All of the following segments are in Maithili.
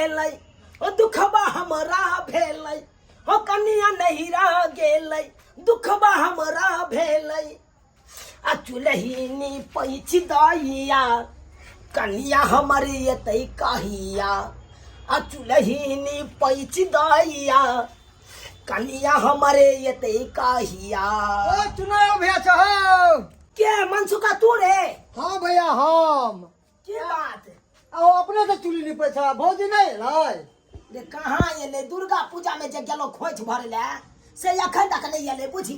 भेलै, ओ दुखबा हमरा भेलै, ओ कनिया नैहरा गेलै, दुखबा हमरा भेलै। आ चुलहिनी पैछ दैया, कनिया हमर एतै कहिया। आ चुलहिनी पैछ दैया, कनिया हमर एतै कहिया। ओ चुनाव भैया छहो। के मनसुखा तू रे? हाँ भैया हम। के बात? आ अपने से चुली निपै छ, भौजी नहि एलै? रे कहाँ एलै, दुर्गा पूजा में जे गेलो खोइछ भरे ले से अखन तक नहीं एलै बुझी।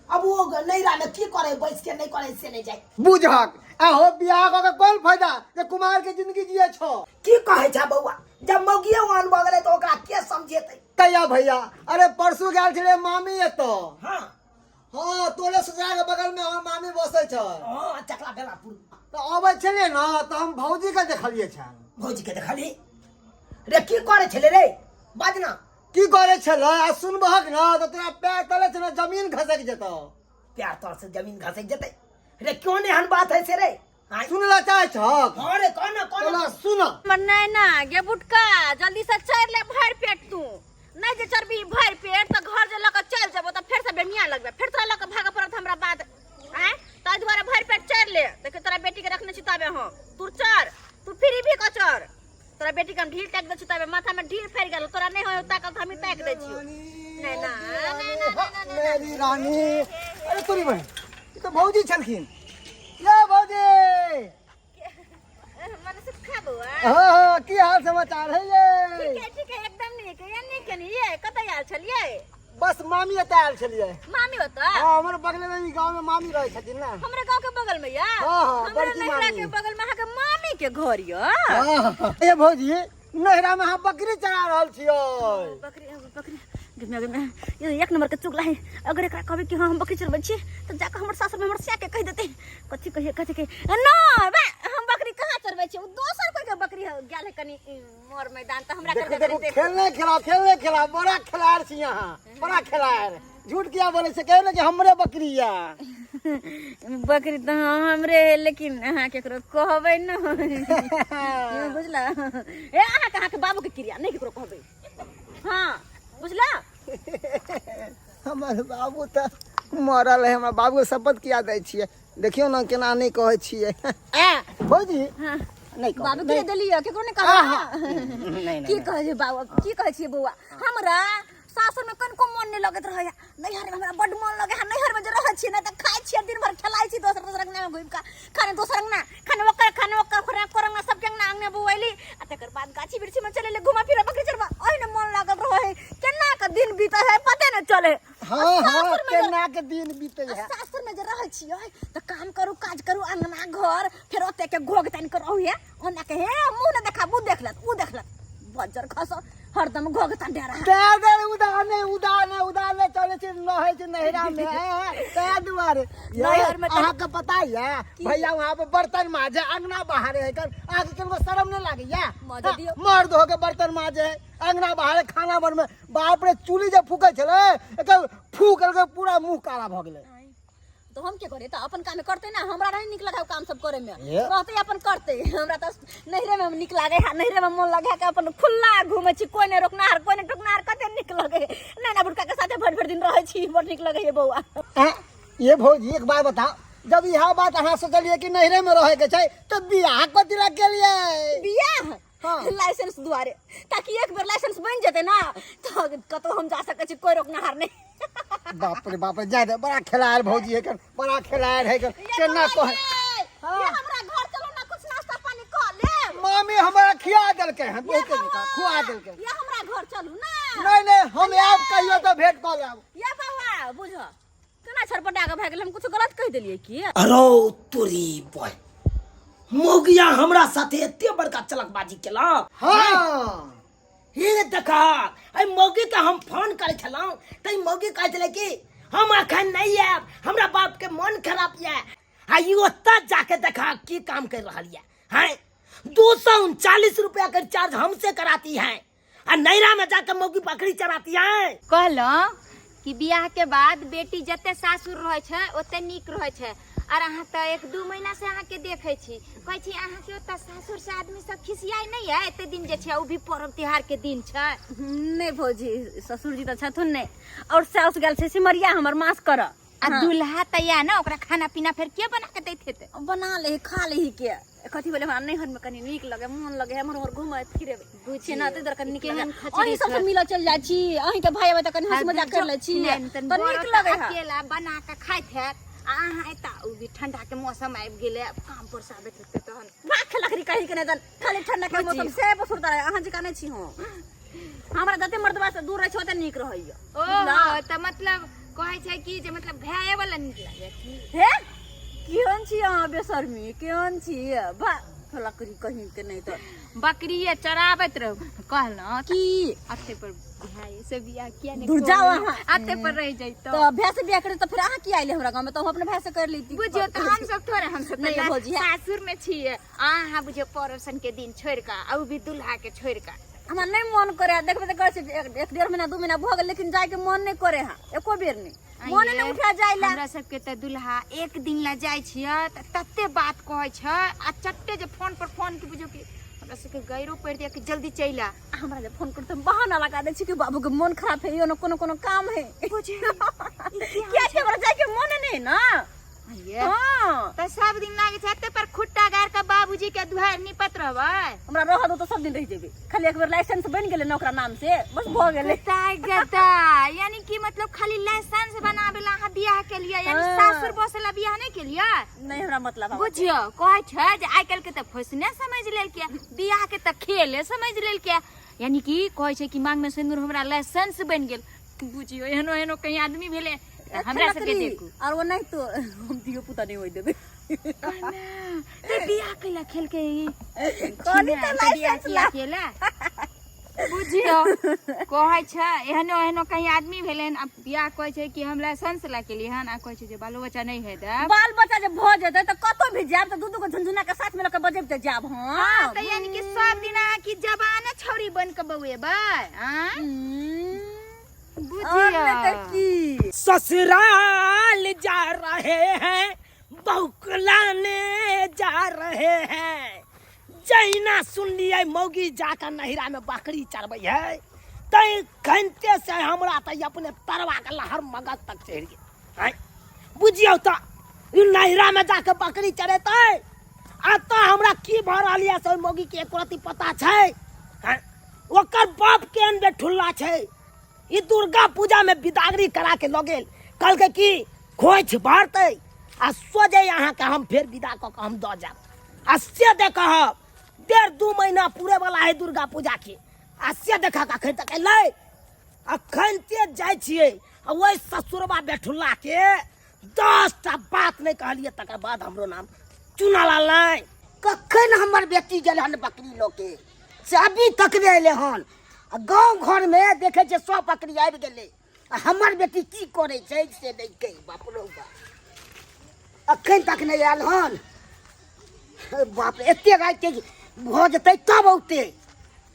अब वो नैरा में की करे बैस के, नहीं करे से नहीं जाए। बुझक आहो बियाह कऽ के कोन फायदा जे कुमार के जिंदगी जिए छो। की कहै छ बौआ, जब मौगिए ओहन भऽ गेलै तऽ ओकरा के समझेतै? कहिया भैया? अरे परसू गेल छलै मामी एतऽ। हाँ। हाँ, तोरे ससुरा के बगल में हमर मामी बसै छै। हाँ, चकला बेलापुर। तऽ अबै छलियै ने तऽ हम भौजी के देखलियै छल। भौजी के देखली रे? की करै छलै रे, बाज ना। की करै छलै आ सुनबहक ने तऽ तोरा पैर तले छै ने जमीन खसक जेतौ। पैर तर से जमीन घसक जेतै रे? क्यों ने एहन बात है से रे? आँय? सुन ला चाहै छहक? हाँ रे, कह ना, कह ना। तोरा सुन। हमर नैना गे बुटका, जल्दी से चढ़ ले भरि पेट। तू नहीं जे चढ़बी भरि पेट तऽ घर जे लऽ कऽ चलि जेबो तऽ फेर से बेमिया लगबे, फेर तोरा लऽ कऽ भागऽ पड़त हमरा बाद। आँय, ताहि दुआरे भरि पेट चढ़ ले। देखियौ तोरा बेटी के रखने छी तबे हम, तू चढ़, तू फ्री भी कऽ चढ़। तोरा बेटी के हम ढील ताकि दै छी तबे, माथा में ढील फैल गेल तोरा नहीं होय ताकल तऽ हमही ताकि दै छियौ। नैना, नैना, नैना, नैना। मेरी रानी। अरे तोरी बहन, ई तऽ भौजी छलखिन। ये भौजी। मने से खा बौआ। हाँ हाँ, की हाल समाचार है ये? ठीक है, ठीक है, एकदम नीक। ये नीक है नी, ये कतऽ आयल छलियै? बस मामी एतऽ आयल छलियै। मामी ओतऽ? हाँ, हमर बगले में ई गांव में मामी रहै छथिन ना। हमरे गांव के बगल में या? हाँ, हाँ, हमरे बड़की नैहरा मामी। के बगल में अहाँके मामी के घर या? हाँ, हाँ। ये भौजी, नैहरा में अहाँ बकरी चरा रहल छियै। बकरी, बकरी, गे गे ये एक नंबर के चुगला है। अगर एकरा कहबै कि हाँ हम बकरी चरबै छी तऽ जाकऽ हमर सासुर में हमर सैया के कहि देतै। कथी कहिए, कथी कहिए? ना बे, हम बकरी कहाँ चरबै छी, उ दोसर कोई के बकरी है, गेल है कनी मोर मैदान तऽ हमरा देखो, करके देखो, कनी खेल नहीं खेला, खेल नहीं खेला, बड़ा खिलाड़ छी यहाँ, बड़ा खिलाड़। झूठ किया बोले से? कहे ना कि हमरे बकरी या। बकरी तऽ हाँ हमरे है, लेकिन अहाँ केकरो कहबै न, बुझला? ए अहाँ के बाबू के क्रिया नहीं केकरो कहबै, हाँ बुझला? हमर बाबू तऽ मरल है, हमरा बाबू के शपथ किया दै छियै? देखियौ ने केना नहि कहै छियै। आ भौजी। हाँ। नहि कहबै, बाबू नहि। के देलियै, केकरो नहि आहा। कहबै। नहि, नहि, की नहि। कहै छै बाबू, की कहै छियै बौआ? हमरा सासुर में कनिको मन नहीं लगैत रहैया, नैहर में हमरा बड्ड मन लगै है। नैहर में जे रहै छियै ने तऽ खाइ छियै, दिन भर खेलाइ छी, दोसर दोसर अंगना में घुमि कऽ, खाने दोसर अंगना, खाने ओकर, खाने ओकर, खाने ओकर अंगना, सबके अंगना अंगना बौआइली, आ तकर बाद गाछी वृक्षी में चलि एली घुमा फिरा बकरी चरबा, ओहिने मन लागल रहै है। केना के दिन बीतै है पते नहि चले। हाँ, हाँ, सासुर में जे- केना के दिन बीतै है। सासुर में जे रहै छियै तऽ काम करू, काज करू, अंगना घर, फेर ओते के घोघ तानि कऽ रहू, हे ओना के हे मुँह नहि देखाबू, देख लेत उ देख लेत, बज्जर खस हरदम घोघ तानि रहा। तै दुआरे उदाने उदाने उदाने चलै छै, नहै छै नैहरा में, तै दुआरे। ये, नैहर में तऽ- अहाँके पता ये भैया वहाँ पे बर्तन माजे, अंगना बहारे है, अहाँके कनिको शरम नहि लागैया? माजे दियौ। मर्द हो के बर्तन माजे है, अंगना बहारे, खाना बनबै, बाप रे चूल्ही जे फूकै छलै एकर फूक एकर पूरा मुंह काला भऽ गेलै। तो हम के करे, तो अपन काम करते ना, हमरा नहीं निक लगे काम सब करे में। ये। रहते अपन करते, हमरा तो नैहरे में निक लागे है, नैहरे में मन लगे है कि अपन खुला घूमे छी, कोई नहीं रोकनार कोई नहीं टोकनार, कते निक लगे। नैना बुड़का के साथे भर भर दिन रहे छी, बड़ निक लगे है बौआ। हैं? ये भौजी एक बात बताओ, जब यह बात अहाँ सोचलिए कि नैहरे में रहे के छै तो बियाह कथी लग गेलिए? बियाह? हाँ। लाइसेंस दुआरे, ताकि एक बेर लाइसेंस बन जेते ना तो कतौ हम जा सकै छी, कोई रोकनाहार नहीं। बाप रे बाप रे, जाय दे, बड़ा खेलाड़ भौजी है, बड़ा खेलाड़ है, ये केना बौआ कहे। ये, हाँ। ये हमरा घर चलो ना, कुछ नाश्ता पानी क लेब। मामी हमरा खिया देलकै हन, ये बहुते नीक बौआ, खुआ देलकै। ये हमरा घर चलू ना। नहीं नहीं, हम आयब कहियो तो भेंट कऽ लेब। ये बौआ बुझ केना छरपटा के भए गेल, हम कुछ गलत कहि देलियै की? अरो तोरी बॉय, मौगिया हमरा साथे एते बड़का चलकबाजी केलक। हाँ। हे देखा, एहि मौगी के हम फोन करै छलहुँ तऽ ई मौगी कहै छलै कि हम अखन नहि आयब, हमरा बाप के मन खराब यऽ। आ ई ओतऽ जाके देखा की काम कर रहल यऽ। हैं, 239 रुपया के चार्ज हमसे कराती है आ नैरा में जाके मौगी बकरी चराती है। कहलहुँ कि बियाह के बाद बेटी जते सासुर रहै छै ओते नीक रहै छै, और अहाँ तऽ 1-2 महीना से अहाँके देखै छी, कहै छी अहाँके ओतऽ सासुर से आदमी सब खिसियाइ नहि है एते दिन जे छै, ओ भी पर्व त्योहार के दिन छै। नहि भौजी, ससुर जी तऽ छथुन नहि, और साउस गेल छै सिमरिया हमर मास करऽ। आ दूल्हा तऽ या ने, ओकरा खाना पीना फेर के बना के दैत हेतै? बना ले खा ले के कथी बोले, हमरा नैहर में कनी नीक लगे, मोन लगे, हमर हमर घूमे फिरे बुझियौ, ना ताहि दुआरे कनी नीक लगे। केहन खचरी अहीं सबसँ छै। मिलऽ चलि जाइ छी, अहीं के भाई अबै तऽ कनी हंसी मजाक कर लै छी नहि, तऽ नीक लगे है। अकेला बना के खाइत हैत आ अहाँ एता, ओ भी ठंडा के मौसम आबि गेलै, आब काम पर से आबैत हेतै तहन। भाग लकड़ी कहीं के नहि दन, खाली ठंडा के मौसम से बसुरता रहे। अहाँ जकाँ नहि छी हम, हमरा जते मर्दबा से दूर रहै छै ओते नीक रहैया। ओ तऽ मतलब कहै छै कि जे मतलब भाय वाला नीक लागे की? हे केहन छी अहाँ बेशर्मी, केहन छी बा लकड़ी कहीं के नहीं तो। बकरिए चराबैत रहू कहलहुँ की अते पर भाय से बियाह किया नहीं दूर जाओ कऽ लेलहुँ? अहाँ। अते पर रह जइतो तऽ भाय से बियाह करे तऽ फेर अहाँ की आइले हमरा गाँव में, तऽ हम अपने भाय से कर लेती। बुझियौ तऽ हम सब थोड़े, हम सब नहीं, तऽ भौजी, है। सासुर में छियै, अहाँ बुझियौ पड़ोसन के दिन छोड़ि कऽ आ उ भी दुल्हा के छोड़ि कऽ। हमरा नहीं मन करे, देखबे तऽ करै छै, एक डेढ़ महीना 2 महीना भऽ गेल, लेकिन जायके मन नहीं करे है, एको बेर नहीं मन नहीं उठा जाय ला। हमरा सबके तऽ दुल्हा एक दिन ला जाइ छियै तऽ तते बात कहै छै आ चट्टे जे फोन पर फोन के बुझियौ कि हमरा सबके गैरो पड़ि जाय कि जल्दी चलि आ। हमरा जे फोन करते हम बहाना लगा दै छी कि बाबू के मन खराब है, यो न कोनो कोनो काम है, किया कि हमरा जायके मन नहीं ना। ये हाँ। तऽ सब दिन लागै छै एते पर खुट्टा गाड़ि कऽ बाबूजी के दुआरि निपत रहबै। हमरा रह दो तऽ सब दिन रहि जेबै, खाली एक बेर लाइसेंस बनि गेलै ने ओकरा नाम से, बस भऽ गेलै। गदा गदा, यानी कि मतलब खाली लाइसेंस बनाबे ला अहाँ बियाह केलियै, यानी हाँ। सासुर बसे ला बियाह नहि केलियै? नहीं हमरा मतलब आबै। बुझियौ कहै छै जे आइ काल्हि के तऽ फैशने समझि लेलकै, बियाह के तऽ खेले समझि लेलकै, यानी कि कहै छै कि मांग में सिंदूर हमरा लाइसेंस बनि गेल। बुझियौ एहनो एहनो कहीं आदमी भेलै तऽ हमरा सबके देखू। और वो नहीं तो हम धियो पुता नहीं होई देबै। ते बियाह कैला खेलके ई कहली तऽ लाइसेंस ला। केला बुझियौ कहै छै एहनो एहनो कहीं आदमी भेलै हन, आ बियाह कहै छै कि हम लाइसेंस ला केलियै हन, आ कहै छै जे बालो बच्चा नहि हे देब। बाल बच्चा जे भऽ जेतै तऽ कतौ भी जायब तऽ दू दू गो झुनझुना के साथ में लऽ के बजेब तऽ जायब हम। हाँ, तऽ यानी कि सब दिन अहाँ की जवाने छौरी बन के बौएबै, आँय? और नहि तऽ की। ससुराल जा रहे हैं बौकलाने जा रहे हैं, जहिना सुनलियै मौगी जाके नहिरा में बकरी चरबै है तै घंटे से हमरा तऽ अपने तरवा के लहर मगज तक चढ़ि गेल। आँय, बुझियौ तऽ ई नहिरा में जाके बकरी चरेतै आ तऽ हमरा की भऽ रहल यऽ से ओहि मौगी के एको रत्ती पता छै? आँय, ओकर बाप केहन बेठुल्ला छै, ई दुर्गा पूजा में बिदागरी करा के लऽ गेल, कहलकै कि खोइछ भरतै आ सोझे अहाँके हम फेर विदा कऽ के हम दऽ जायब, आ से देखब 1.5-2 महीना पूरे वाला है दुर्गा पूजा के, आ से देखक अखन तक एलै, अखन ते जाइ छियै आ ओहि ससुरबा बेठुल्ला के 10टा बात नहि कहलियै तकर बाद हमरो नाम चुनालाल नहि। कखन हमर बेटी गेल हन बकरी लऽ के से अभी तक नहि एलै हन, आ गाँव घरमे देखै छियै सब बकरी आबि गेलै आ हमर बेटी की करै छै से नहि कहि, बाप रौ बाप अखन तक नहि आयल हन। बाप रे एते राति भऽ जेतै तब औतै,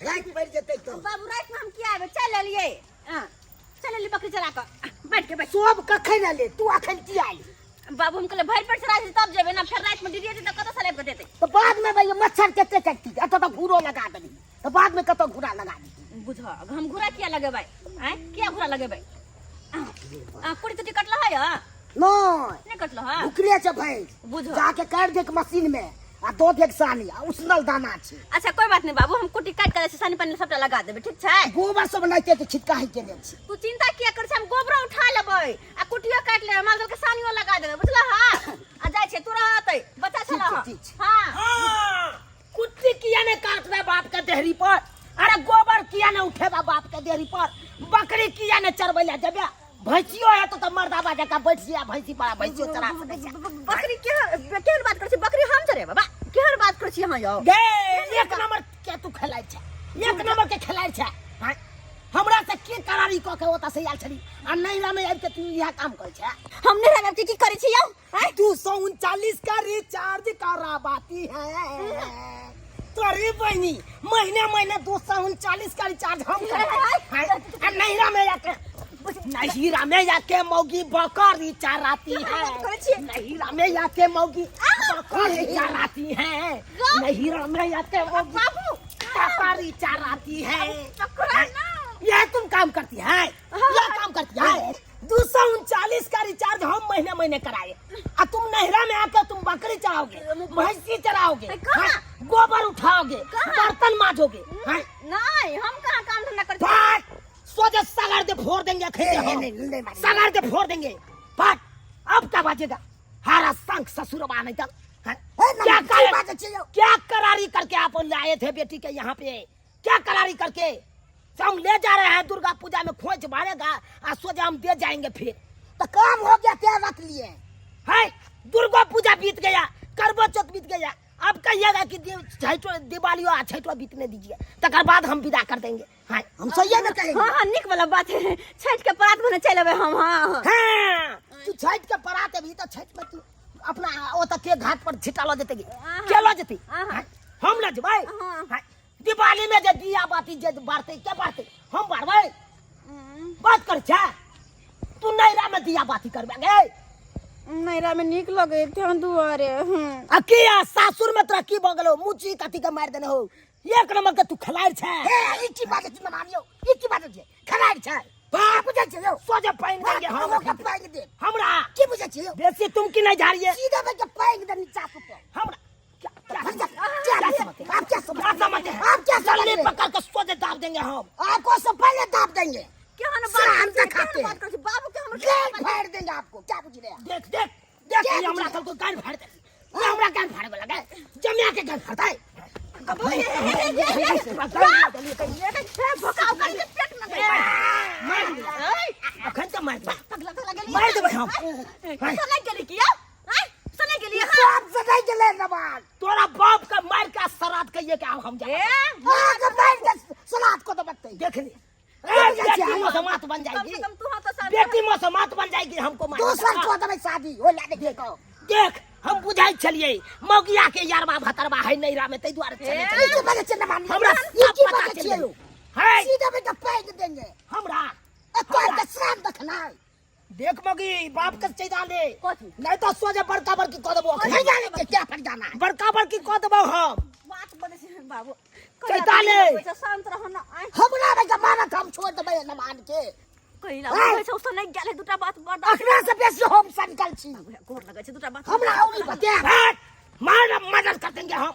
राति पड़ि जेतै तब। बाबू राति में हम किया आबै, चलि एलियै। हाँ, चलि एलियै बकरी चरा कऽ, बैठ के बैठ। सब कखन एलै, तू अखन किया एली? बाबू हम कहलियै भरि पेट चरा छै तब जेबै ना, फेर राति में डिडिया जेतै तऽ कतऽ से लाबि कऽ देतै? तऽ बाद में भैया मच्छर कते काटती, एतऽ तऽ घूरो लगा देलही, तऽ बाद में कतऽ घूरा लगा देती? बुझ हम घूरा किया लगेबै? आँय किया घूरा लगेबै? आ कुड़ी तुटी कटल है या? नहीं। नहीं कटल है? भुखले छै भैंस। बुझ। जाके काटि देक मशीन में आ दऽ देक सानी आ उसनल दाना छै। अच्छा कोई बात नहीं बाबू, हम कुटी काटि के सानी पानी सबटा लगा देबै, ठीक छै? गोबर सब नाइते के छिटका है के छै। तू चिंता किया करै छै, हम गोबरो उठा लेबै आ कुटियो काटि लेबै, माल जाल के सानियो लगा देबै, बुझलह? आ जाइ छै तू रहतै बच्चा ठीक छलह। छै, ठीक छै। हां। हाँ, कुट्टी किया ने काटबे बाप के देहरी पर, अरे गोबर किया ने उठेबा बाप के देहरी पर, बकरी किया ने चरबै ले जेबे, भैंसियो है तो मर्दाबा जकाँ बैठ जिया भैंसी पर, भैंसियो चरा सकै छै। बकरी के केहन बात करै छी, बकरी हम चरेबै बा, केहन बात करै छी अहाँ यौ? गे एक नंबर के तू खेलाइ छै, एक नंबर के खेलाइ छै। हाँ, हमरा से की करारी कऽ के ओतऽ से आयल छली आ नैहरा में आबि के तू इएह काम करै छै? हम नैहरा में आबि के की करै छी यौ? आँय? 239 का रिचार्ज कराबाती है तोरी बहनी, महीने महीने 239 का रिचार्ज हम करबै। आ नैहरा में आके नहीरा में जाके मौगी बकरी चराती है। करै छियै? नहीरा में जाके मौगी बकरी चराती है। नहीरा में जाके मौगी बाबू बकरी चराती है। पकड़ा ना। यह तुम काम करती है, यह काम करती है। 239 का रिचार्ज हम महीने महीने कराए आ तुम नहरा में आकर तुम बकरी चराओगे, भैंसी चराओगे, कहाँ? हाँ, गोबर उठाओगे, बर्तन माजोगे, हाँ? नहीं, हम कहाँ काम धंधा करते? फाट सोचे सगार दे फोड़ देंगे खेते हम। नहीं, नहीं, नहीं, सगार दे फोड़ देंगे फाट। अब क्या बाजेगा हारा संग ससुरबा नहीं तक, हाँ? ए, ना, क्या की कर बाजै छियै यौ? क्या करारी करके आप लाए थे बेटी के यहाँ पे? क्या करारी करके हम ले जा रहे हैं? दुर्गा पूजा में खोज मारेगा आ सोचे हम दे जाएंगे फिर। तो काम हो गया, क्या रख लिए है दुर्गा पूजा बीत गया, करवा चौथ बीत गया, अब कहिएगा कि छठो दिवाली आ छठो बीतने दीजिए, तकर बाद हम विदा कर देंगे। हाँ। हम सही में कहेंगे। हाँ हाँ, निक वाला बात है। छठ के परात भने चल अबे हम। हाँ हाँ, तू छठ के परात अभी तो छठ में तू अपना ओ तक के घाट पर छिटा लो जेते, हाँ। के लो जेते? हाँ। हाँ, हम ल जेबै। हाँ। हाँ, दिवाली में जे दिया बाती जे बारते के बारते हम बारबै। बात कर छा तू नैरा में दिया बाती करबे गे? नैरा में निक लगे थे दुआरे। आ किया सासुर में तोरा की भऽ गेलौ? मुची कथी के मारि देने हो? एक नंबर के तू खलारि छै। ए, ई की बाजै छी मामियो? ई की बाजै छी? खलारि छै? बाप बुझै छियै यौ? सोझे पानि देंगे हम। हम के पानि दे। हमरा की बुझै छियै यौ? बेसी तुम की नहीं झाड़िए। सीधा भाई के पानि दे नीचा से ऊपर। हमरा क्या क्या क्या क्या समझते हैं? आप क्या समझते क्या समझते हैं? आप क्या जल्दी समझते हैं? पकड़ के सोझे दाब देंगे हम। आपको सब पहले दाब देंगे। केहन सारा बात हम करै छी, दिखाते केहन हैं। बात करै छी? बाबू के हमर गाल फाड़ देंगे आपको, क्या बुझ रहे हैं? देख देख देख, क्या ये हमरा बुझ कल को गाल फाड़ दे। ये हमरा गाल फाड़े वाला गए जमिया के गाल फाड़ता है। भोका ओकर के पेट में गई। मार दे। अखन तो मार दे। पगला पगला गेली। मार देबै हम। सनै गेली की यौ? आँय, सनै गेली अहाँ? सब सदै गेलै नवाल। तोरा बाप का मार के श्राद्ध कहिए के आब हम जा ए, आके मार के सलाद को दबते। देख ले, ए, बेटी मौसमात बन कम से जाएगी। कम तू हाँ तो साथ बेटी मौसमात बन जाएगी हमको मार। दोसर को देबै शादी हो ला देखो। देख, हम बुझाइ छलियै मौगिया के यारबा भतरबा है नैरा में, ताहि दुआरे चले ई चले। की बाजै छियै नवाल? हमरा ई सब की पता बाजै चलि छियै गेल। यौ? है सीधा बेटा पानि देंगे। हमरा ए, तोहर के श्राप देखना। देख मौगी, बाप के चैदा ले। कथी? नहीं तो सोझे बड़का बड़की कऽ देबो अखन। नहीं जाने के क्या फट जाना है। बड़का बड़की कऽ देबो हम। बात बजै छै बाबू। चैता ले। शांत रह ना। आँय, हमरा बेटा मानत हम छोड़ देबै नमान के। कहिला बुझै छै, उसो नहि गेल है, दूटा बात बड़ अखना से बेसी हम सनकल छी। गोर लगै छै, दूटा बात। हमरा औरी बता। हट, मार मर्डर कर देंगे हम,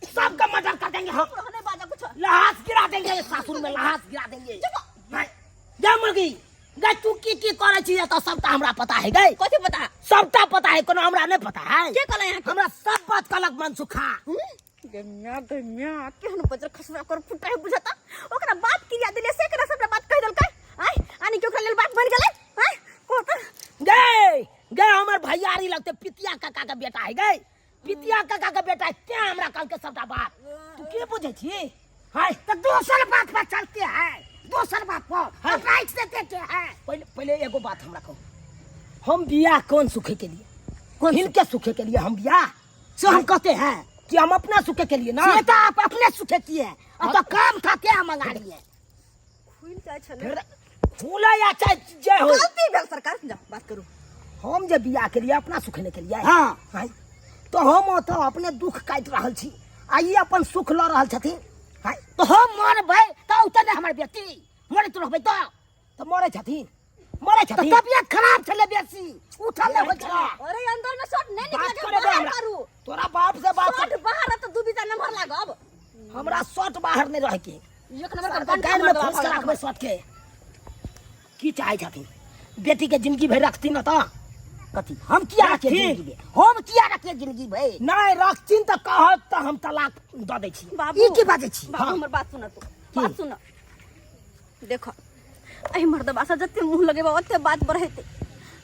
सबका मर्डर कर देंगे हम। नहीं बाजा कुछ। लहास गिरा देंगे सासुर में, लहास गिरा देंगे। नहीं, जा मुर्गी गई, तू की की करे छी तो सबटा हमरा पता है गई। कथी पता? सबटा पता है, कोनो हमरा नहीं पता है। के कहलै अहाँके? हमरा सब बात कहलक मनसुखा। गम्या गम्या, केहन बजर खसुआ कर फुटा है बुझता। ओकरा बाप क्रिया देले से एकरा सबटा बात कहि देलकै। आय, आनी के ओकरा लेल बाप बनि गेलै। आय, को त गए गए, हमर भैयारी लगते पितिया काका के बेटा है गए, पितिया काका के बेटा है, तें हमरा कहलकै सबटा बात। तू के बुझै छी? हाय, तो दोसर बात पर चलते हैं, दोसर बात पर। हाँ। तो राइट से देते हैं। पहले पहले एगो बात हमरा कहू, हम बियाह कौन सुखे के लिए, कौन हिनके सुखे के लिए हम बियाह से हम कहते हैं कि हम अपना सुखे के लिए ना? ये तो आप अपने सुखे किए हैं। अब तो काम था क्या मंगा लिए। खुलि जाइ छलै। फिर खुला या चाहे जे हो। गलती भेल सरकार, जाओ बात करू। हम जे बियाह के लिए अपना सुखने के लिए, हाँ। हाँ, तो हम ओतऽ अपने दुख काटि रहल छी आ ई अपन सुख लऽ रहल छथिन। हाँ, तो हम मरबै तऽ औतै ने हमर बेटी, मरैत रहबै तऽ। तऽ मरै छथिन, मरै तऽ छथिन। तबियत खराब छलै बेसी, उठल नहि होइ छलै। अरे अंदर में शर्ट नहीं बात निकले, करे दे बाहर हमरा। करू। तोरा बाप से बात शर्ट कर। बाहर रहत तऽ दू बीता नंबर लागब। हमरा शर्ट बाहर नहीं रहे के। एक नंबर के सरकार बंद गानि में मर्दबा फंस के भऽ गेल। रखबै शर्ट के। की चाहै छथिन? बेटी के जिंदगी भरि रखथिन न तऽ कथी हम किया रखिए रखथिन। जिंदगी भरि? हम किया रखिए जिंदगी भरि? नहीं रखथिन तऽ कहत तऽ हम तलाक दऽ दै छी। बाबू, ई की बाजै छी? बाबू, हाँ। हमर बात सुन तू, बात सुन। देखो, एहि मर्दबा से जते मुंह लगेबा ओते बात बढ़ेते।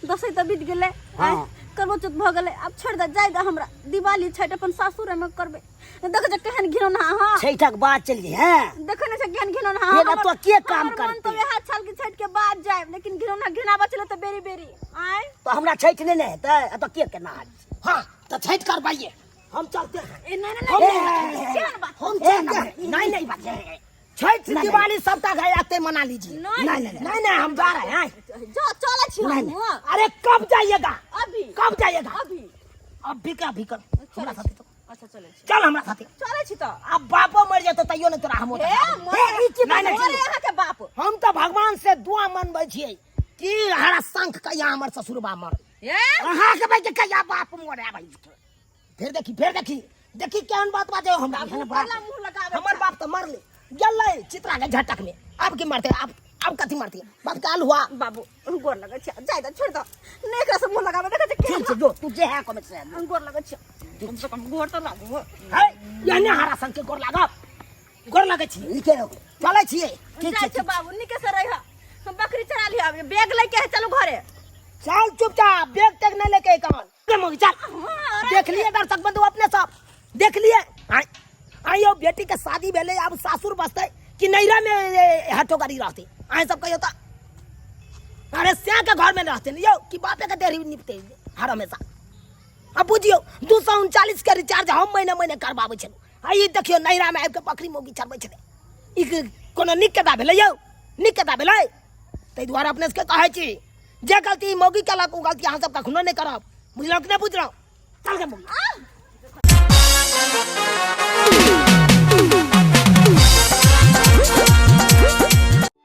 दसैँ तऽ बीत गेलै, आँय, हाँ। करबो चौथ भऽ गेलै, आब छोड़ि दे, जाय दे हमरा। दिवाली छठि अपन सासुरे में करबै। देख जे केहन घिनौना। हाँ, छठक बाद चलि जइहे। देखै नहि छै केहन घिनौना। फेर एतऽ के काम हमर मन करतै? तऽ वएह छल कि छठि के बाद जायब, लेकिन घिनौना घिनाबऽ छलै तऽ बेरी बेरी। आँय, तऽ हमरा छठि नहि ने हेतै? एतऽ के केना हाल? हाँ, तऽ छठि करबाइए, हम चलते हैं। ए, नहीं नहीं हम नहीं, नहीं केहन बात? हम ए, चलते ना, हैं। नहीं नहीं बात है। छठ नहीं, दिवाली सबटा घर आते मना लीजिए। नहीं। नहीं, नहीं, नहीं नहीं, हम जा रहे हैं। जो चलै छी नहीं, हम। नहीं। अरे कब जाइएगा? अभी। कब जाइएगा? अभी। अभी का अभी कर हमरा चलै साथे छी। तो अच्छा, चलै छी। चल हमरा साथे। चलै छी तऽ। अब बापो मर जेतो तैयो नहीं तोरा हम ओतऽ हे, जाबे। मरे। हे, ई की नहीं, नहीं, मरे अहाँके बाप। हम तो भगवान से दुआ मनबै छियै कि हरा शंख कहिया हमर ससुरबा मर। हे। अहाँके भाई के कहिया बाप मरे भाई। फिर देखी, फिर देखी, देखी केहन बात बाजे हमरा। बाबू, एहन बात। बोला मुँह लगाबै हमर छै। बाप तऽ मरले गेलै चित्रा के झटक में। अब की मरते? अब अब कथी मरते? बाप काल हुआ। बाबू, गोर लगै छै, जाय दे, छोड़ दे, नहि एकरा से मुँह लगाबै, देखै छै ठीक केहन। छै, जो तू जे है कमे से। गोर लगै छै, कम से कम गोर तऽ लागू। है एहने हरा संग के गोर लागब? गोर लगै छी? नीके रहू। चलै छियै। ठीक जाइ छै। छै बाबू, नीके से रह, हम बकरी चरा लिअ, आब बैग लैके है, चलू घरे। चल चुपचाप, बैग तक नहीं लेके कौन के मौगी, चल। हाँ, देख लिए दर्शक बंधु, अपने सब देख लिए। आइ आइयो बेटी के शादी भेले, अब सासुर बसते कि नैरा में हटो गाड़ी रहते? आइ सब कहियो त अरे स्या के घर में रहते न यो कि बापे के देरी निपते हर हमेशा। अब बुझियो 239 के रिचार्ज हम महीने महीने करबाबै छलहुँ, आ ई देखियो नैरा में आबि के बकरी मौगी चरबै छलै। ई कोनो नीक केदा भेलै यौ? नीक केदा भेलै? ताहि दुआरे अपने सबके कहै छी, जे गलती ई मौगी केलक ओ गलती अहाँ सब कखनो नहि करब। बुझलहुँ कि नहि बुझलहुँ? चल गे मौगी।